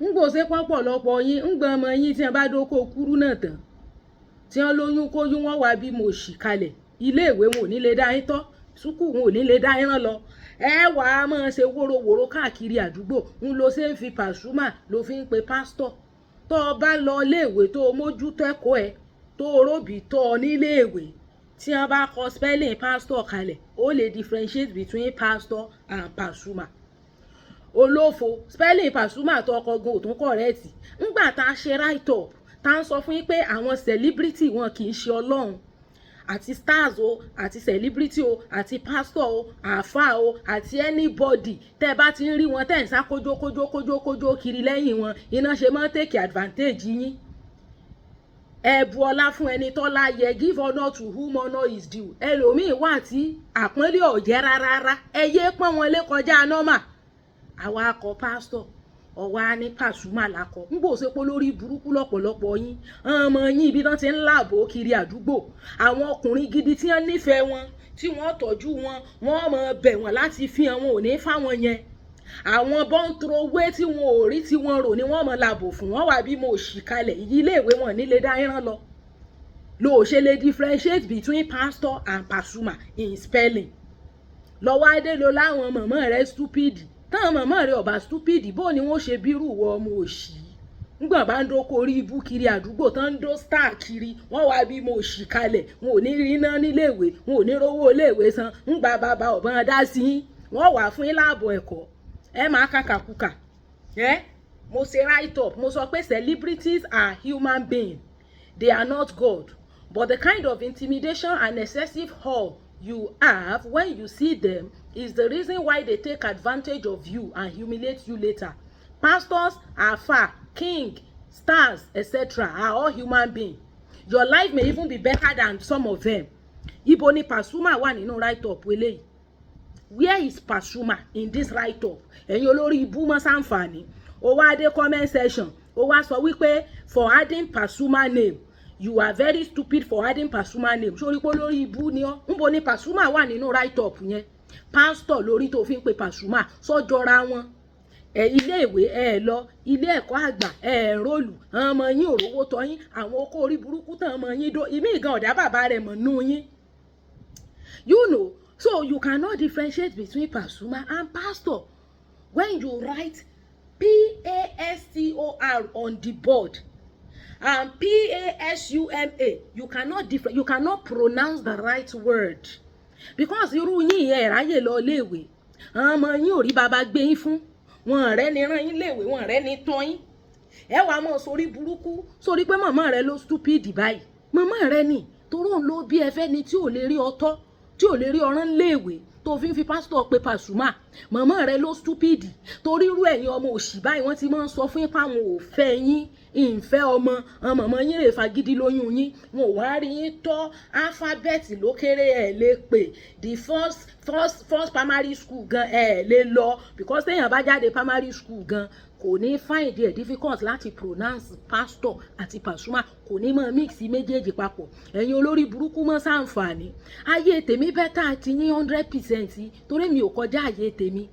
Ń gbòòsè pọ̀pọ̀lọpọ̀ yín ń gbọ́n ọmọ yín tí wọ́n bá dóko kúrú náà tán, tí wọ́n lóyún kóyún, wọ́n wá bí mo ṣì kalẹ̀. Iléèwé wọn ò ní lè dá yín tọ́, school wọn ò ní lè dá yín rán lọ. Ẹ wà á máa ṣe wóróworó káàkiri àdúgbò. Ń lo ṣe ń fi Pasuma ló fi ń pe pásítọ̀. Tó o bá lọ iléèwé, tó o mójútó ẹ̀kọ́ ẹ, tó o róbì tó o níléèwé, tí wọ́n bá kọ spelling pastor kalẹ̀, ó lè differentiate between pastor and Pasuma. Olófo, spelling Pasuma tó ọkọ̀ gan ò tún correct. Ńgbà tá a ṣe write up, tá a ń sọ fún yín pé àwọn celebrity wọn kì í ṣe Ọlọ́run, àti stars o, àti celebrity o, àti pastor o, àáfàá o, àti anybody tẹ́ ẹ bá ti ń rí wọn tẹ́ ẹ̀ ń sá kójó kójó kójó kójó kiri lẹ́yìn wọn, iná ṣe máa ń take advantage yín. Ẹ bu ọlá fún ẹni tọ́lá yẹ. Give honour to whom honour is due. Ẹlòmíín wà tí àpọ́nlé ọ̀jẹ́ rárá, ẹ yé pọ́n wọn lé kọjá normal. Àwa akọ pásítọ̀ ọwọ́ á ní Pasuma lakọ ń bò ṣe pé lórí burúkú lọ́pọ̀lọpọ̀ yín. Ọmọ yín, ibi tán ti ń láàbò kiri àdúgbò, àwọn ọkùnrin gidi tí wọ́n nífẹ̀ẹ́ wọn, tí wọ́n tọ́jú wọn, wọ́n mọ̀ bẹ̀ wọ́n láti fi hàn wọn ò ní fáwọn yẹn. Àwọn bọ́ńtòrowé tí wọn ò rí tí wọ́n rò ní wọ́n mọ̀ làbò fún wọn wà bí mo ṣì kalẹ̀. Iléèwé wọn nílé dá ìran lọ ló ṣe lè differentiate between pastor and Pasuma in spelling. Lọ́wọ́ adé lo láwọn mọ̀mọ́ rẹ̀ stupid. Táwọn mọ̀mọ́ rẹ̀ ọ̀bà stupid, bó ni wọ́n ṣe bírù wọ ọmọ òṣì? Ngbọ̀n bá ń dóko orí ibú kiri àdúgbò, tán ń dó star kiri, wọ́n wá bí mo ṣì kalẹ̀. Wọn ò ní rí iná níléèwé, wọn ò ní rówó iléèwé san. Ńgbà bàbá ọ̀bọ̀n dá sí yín, wọ́n wà fún yín láàbọ̀ ẹ̀kọ́, ẹ máa kàkàkùkà. Ẹ mo ṣe write up, mo sọ pé celebrities are human beings, they are not God, but the kind of intimidation and excessive awe you have when you see them is the reason why they take advantage of you and humiliate you later. Pastors, alfa, king, stars, etc. are all human beings. Your life may even be better than some of them. Ibo ni Pasuma wà nínú write up eléyìí? Where is Pasuma in this write up? Ẹ̀yin olórí ibú mọ́ sáǹfààní. Ó wá dé comment section, ó wá sọ wípé for adding Pasuma name, you are very stupid for adding Pasuma name. Sórí pé olórí ibú ni ọ́. Ńbo ni Pasuma wà nínú write up yẹn? Pastor lórí tó fi ń pe Pasuma sọ́jọ́ra wọn. Ẹ iléèwé ẹ lọ, ilé ẹ̀kọ́ àgbà ẹ rólù, àwọn ọmọ yín ò rówó tọ́ yín. Àwọn okó orí burúkú tán ọmọ yín dó ìmí ìgan ọ̀dà bàbá rẹ̀ mọ̀ nú yín. So you cannot differentiate between Pasuma and pastor. When you write pastor on the board and pasuma, you cannot pronounce the right word because irú yín ẹ̀ ráyè lọ iléèwé. Àwọn ọmọ yín ò rí bàbá gbé yín fún wọn rẹ ní rán yín léèwé, wọn rẹ ní tọ́ yín. Ẹ wàá mọ̀ sórí burúkú, sórí pé màmá rẹ ló stupid báyìí. Màmá rẹ ni toró ń lo bí ẹ fẹ́ ni tí ò lè rí ọtọ́, tí ò lè rí ọ̀rán léèwé, tó fi ń fi pásítọ̀ pé Pasuma. Màmá rẹ ló stupid torí irú ẹ̀yin ọmọ òṣì báyìí, wọ́n ti máa ń sọ fún yín páwọn ò fẹ́ yín, ìfẹ́ ọmọ àwọn màmá yín rè fagídí lóyún yín. Wọn ò wá rí yín tọ́. Alphabet ló kéré ẹ̀ lè pè. The first first first primary school gan ẹ̀ lè lọ, because téèyàn bá jáde primary school gan, kò ní find it difficult láti pronounce pastor àti Pasuma, kò ní máa mix méjèèjì papọ̀. Ẹ̀yin olórí burúkú mọ́ sáǹfààní. Ayé tèmi better ti yín 100%, torí mi ò kọjá ayé tèmi.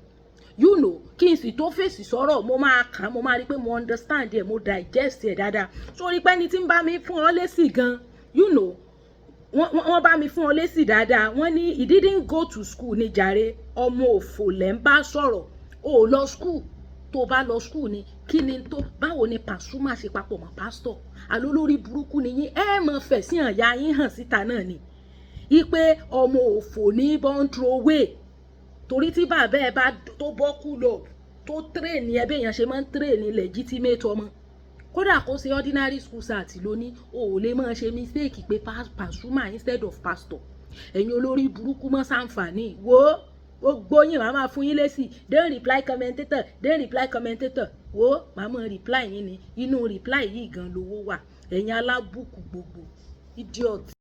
Kí n sì tó fèsì sọ̀rọ̀, mo máa kà á, mo máa rí i pé mo understand ẹ̀, mo digest ẹ̀ dáadáa. Sórí pé ẹni tí ń bá mi fún ọ lésì gan, wọ́n bá mi fún ọ lésì dáadáa. Wọ́n ní he didn't go to school ní jàre. Ọmọ òfò lẹ́ ń bá sọ̀rọ̀. O ò lọ school. Tó bá lọ school ni, kí ni tó báwo ni Pasuma ṣe papọ̀ mọ́ pásítọ̀? Àlọ́ lórí burúkú ni yín. Ẹ mọ̀ fẹ̀sí hàn ya yín hàn síta náà ni ipe ọmọ òfò ní bọ́ńtrowé, torí tí bàbá ẹ bá tó bọ́ kú lọ tó train ẹ bí èèyàn ṣe máa ń train legitimate ọmọ, kódà kó ṣe ordinary school cert lóní, o ò lè máa ṣe mistake pé Pasuma instead of pastor. Ẹ̀yin olórí burúkú mọ́ sáǹfààní. Wo gbogbo yín, màá máa fún yín lésì. Don't reply commentator, don't reply commentator. Wo, màá máa reply yín ni. Inú reply yìí gan lówó wà. Ẹ̀yin alábùkù gbogbo, idiot.